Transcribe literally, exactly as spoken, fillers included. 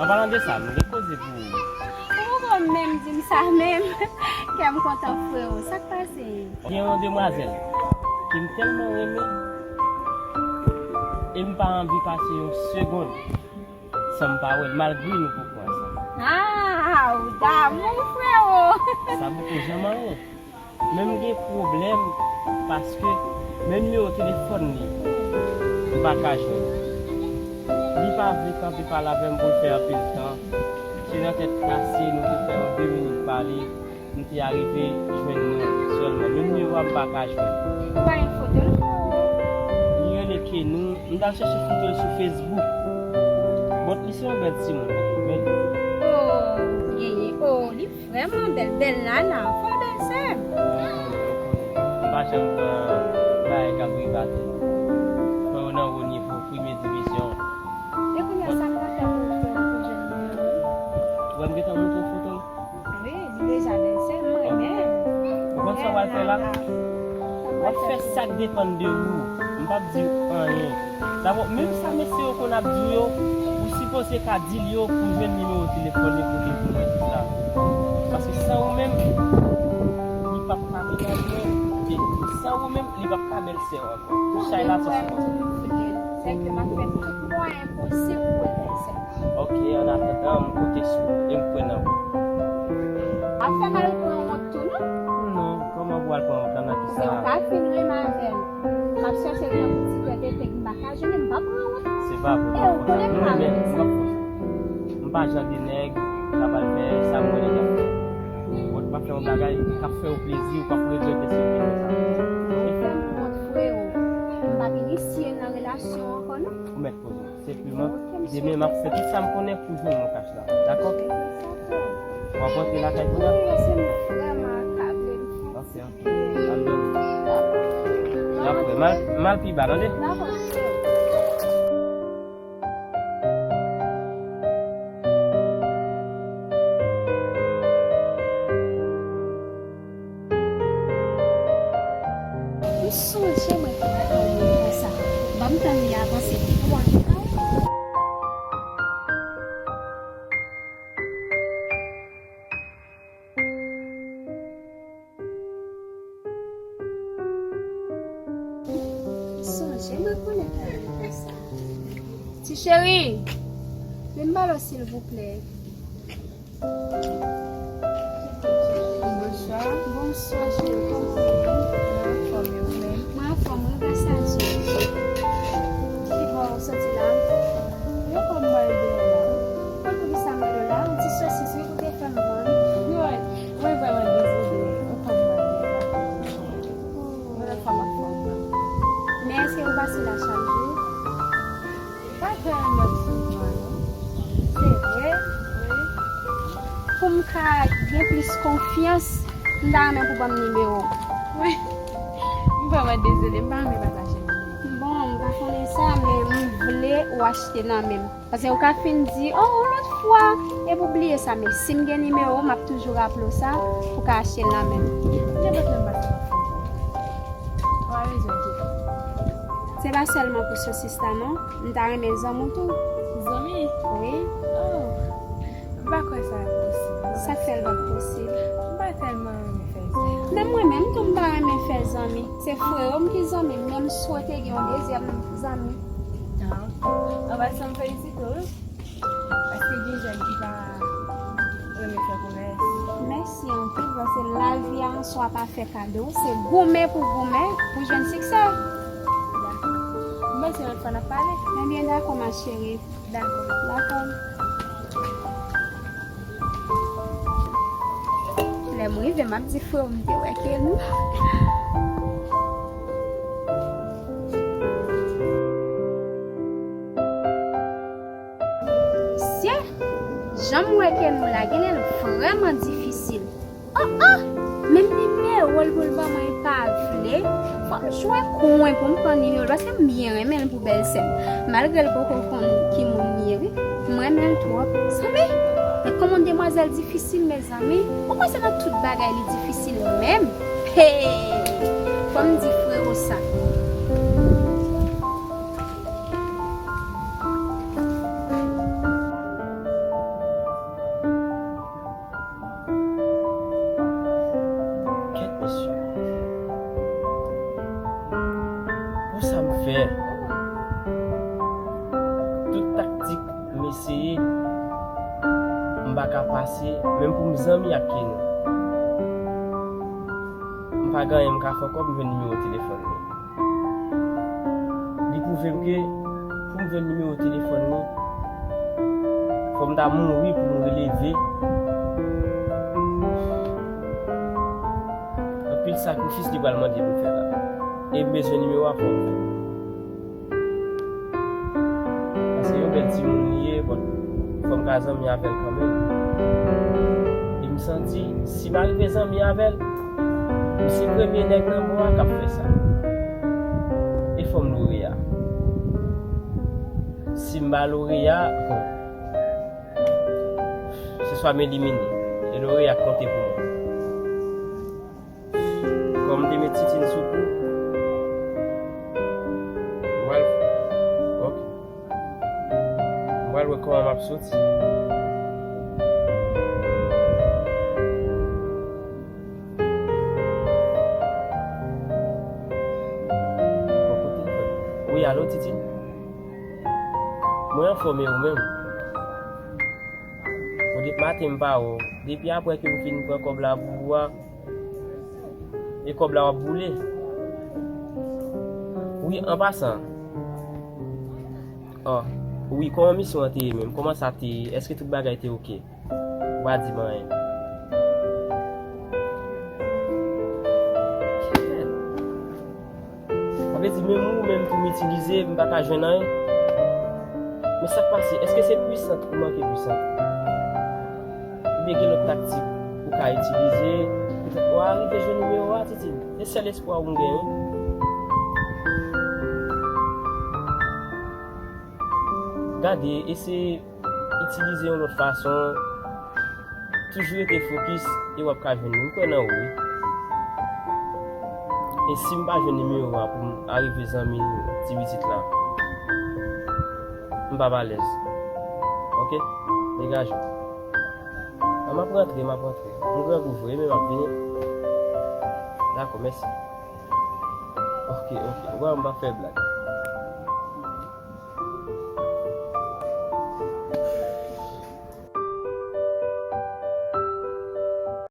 An palan de sa, m gen koze pou ou. Ou poko menm di m sa menm. Kè m kontan, frewo. Sa k pase? Gen yon demwazèl ke m tèlman renmen, e m pa anvi pase yon segonn san m pa wè l, malgre nou poko ansanm. Ah, ou damou, frewo! Sa poko janm anyen. Men m gen pwoblèm, paske men nimewo telefòn li, m pa ka jwenn li. Li pa vle kanpe pale avè m pou l fè anpil tan. Se nan tèt kase nou te fè yon de minit pale, m te arive jwenn nou sèlman. Men nimewo a m pa ka jwenn. Ou pa gen foto l? Li rele Kenou. M t al chèche foto l sou Facebook. Bon, li se yon bèl timoun, men. Oh, yeye, oh, li vrèman bèl, bèl nana. Fò bèl sè m. M pa janm pran bagay k ap rive atè. Frè yo nan wo nivo, premye divizyon. E kounye a, sa m ka fè pou, pou, pou jwenn moun nan? Ou wè m gentan montre w foto l? Wi, li deja bèl sè m, mwen menm. Ou konn sa w al fè la? W ap fè sa k depann de ou. M p ap di w anyen. Dabò, menm sa mesye yo konn ap di w yo, ou sipoze ka di l yo pou jwenn nimewo telefòn li pou li pou mwen tout la. Paske san ou menm, li p ap ka menaj mwen. E san ou menm, li p ap ka bèl sè w ankò. Tout chay la se sou konsa. Sèke m ap fè tout mwayen posib pou l bèl sè m. Ok, an atandan, m konte sou ou e m kwè nan ou. Ap fè m al pran wont tou, non? Non, kòman pou al pran wont la nan ki sa? Se ou ka fin renmen avè l. M ap chèche l nan boutik lè tete m pa ka jwenn, m pa pran wont. Se pa vre, m ap fòse. M renmen, m ap fòse. M pa jan de nèg k ap al fè sa m wè nèg ap fè. Wont m ap fè yon bagay k ap fè w plezi, ou p ap regrète si w te fè sa. Ou fè m wont, frewo. M pa vin inisye nan relasyon ankò, non. Ou mèt poze w. Senpleman, demen m ap fè tout sa m konnen pou jwenn mwen kach la. Dakò? W ap rantre lakay kounye a? Wi, se m vrèman akable, m fatige. Ok, ok. Al dòmi. N ap wè. M al, m al pi ba, tande? Dakò. M sonje mwen te pale konsa. Ban m tann li avanse pi lwen. M sonje mwen konnen pale konsa. Ti cheri, vin ba l silvouplè. Bonswa. Bonswa, cheri, kòman w ye? Mwen anfòm, e ou menm? Mwen anfòm, wi, gras a Dye. Kibò w soti la? Yo kòm mwen deyò la. Konn poukisa mwen rele w la? Ti sosis, wi, ou te fè m vann. Yo, mwen vrèman dezole. Yo kòm mwen deyò la. Yon lòt fwa, m ap fè w vann. Men èske ou pase la chak jou? Pa trè mòd souvan, non. Se vre? Wi. Pou m ka gen plis konfyans, m ta renmen pou ban m nimewo w. Wi. M vrèman dezole, m pa renmen pataje nimewo. Bon, m pa konnen sa, men m vle ou achte nan men m. Paske ou ka fin di, oh, yon lòt fwa, epi w bliye sa, men si m gen nimewo w, m ap toujou raple w sa, pou w ka achte l nan men m. Nenpòt lè m pase, m ap fè w vann. Ou pa bezwen enkyete. Se pa sèlman pou sosis la, non. M ta renmen zanmi w tou. Zanmi? Wi. Oh, m pa kwè sa ap posib, non. Sa k fè l p ap posib? M pa tèlman renmen fè zanmi. Menm mwen menm tou, m pa renmen fè zanmi. Se frewo m ki zanmi m, men m swete gen yon dezyèm zanmi. Ah. Anpasan, m felisite w, wi. Paske gen jèn ki pa renmen fè komès. Mèsi anpil, paske lavi a an swa pa fè kado. Se goumen pou goumen, pou jwenn siksè. Dakò. M panse lòt fwa n ap pale. Ebyen, dakò, ma chérie. Dakò. Dakò. Lè m rive, m ap di frewo m te wè Kenou. Mesye, jan m wè Kenou la, genlè l vrèman difisil. Oh, oh! Menm nimewo l pou l ban mwen, li pa vle. Fò m jwe kwen pou m pran nimewo l, paske m byen renmen l pou bèl sè m. Malgre l poko konn ki moun li ye, wi. M renmen l twòp. Zanmi, men kòman demwazèl difisil, mezanmi. Ou kwè se nan tout bagay li difisil menm? Hey! Fò m di frewo sa. M pa ka pase, menm pou m zanmi ak Kenny. M pa gen anyen m ka fè ankò, m jwenn nimewo telefòn li. Li pwouve m ke pou m jwenn nimewo telefòn li, fò m ta mouri pou m releve. Anpil sakrifis li pral mande pou m fè la. E m bezwen nimewo a, fò m fè. Paske yon bèl timoun li ye, but fò m ka zanmi avè l kanmenm. E m santi, si m arive zanmi avè l, m se premye nèg nan bò a k ap fè sa. E fò m Loreya. Si m pa Loreya, bon, se swa m elimine. E Loreya k konte pou mwen. Kòm m te met Titine sou kou, m pral, ok. M pral wè kòman m ap soti. Bon, kote? Wi, alo, Titine? Mwen anfòm, e ou menm? Bon, depi maten m pa wè w. Depi apre ke m fin pran kòb la pou ou a, e kòb la w ap boule. Wi, an pasan. Ò, wi, kòman misyon an te ye menm? Kòman sa te ye? Èske tout bagay te oke? Ou pa di m anyen. Sa vle di, menm ou menm pou m itilize, m pa ka jwenn anyen. Men sa k pase, èske se pwisant ou manke pwisant? Oubyen gen lòt taktik ou ka itilize? Petèt w a rive jwenn nimewo a, Titine. Se sèl espwa ou m gen, wi. Gade, eseye itilize yon lòt fason. Toujou rete fokis e w ap ka jwenn li. M kwè nan ou, wi. E si m pa jwenn nimewo a pou m arive zanmi ti pitit la, m p ap alèz. Ok? Degaje w. A, m ap rantre, m ap rantre. M grangou vre, men m ap vini. Dakò, mèsi. Ok, ok. Ou wè, m p ap fè blag.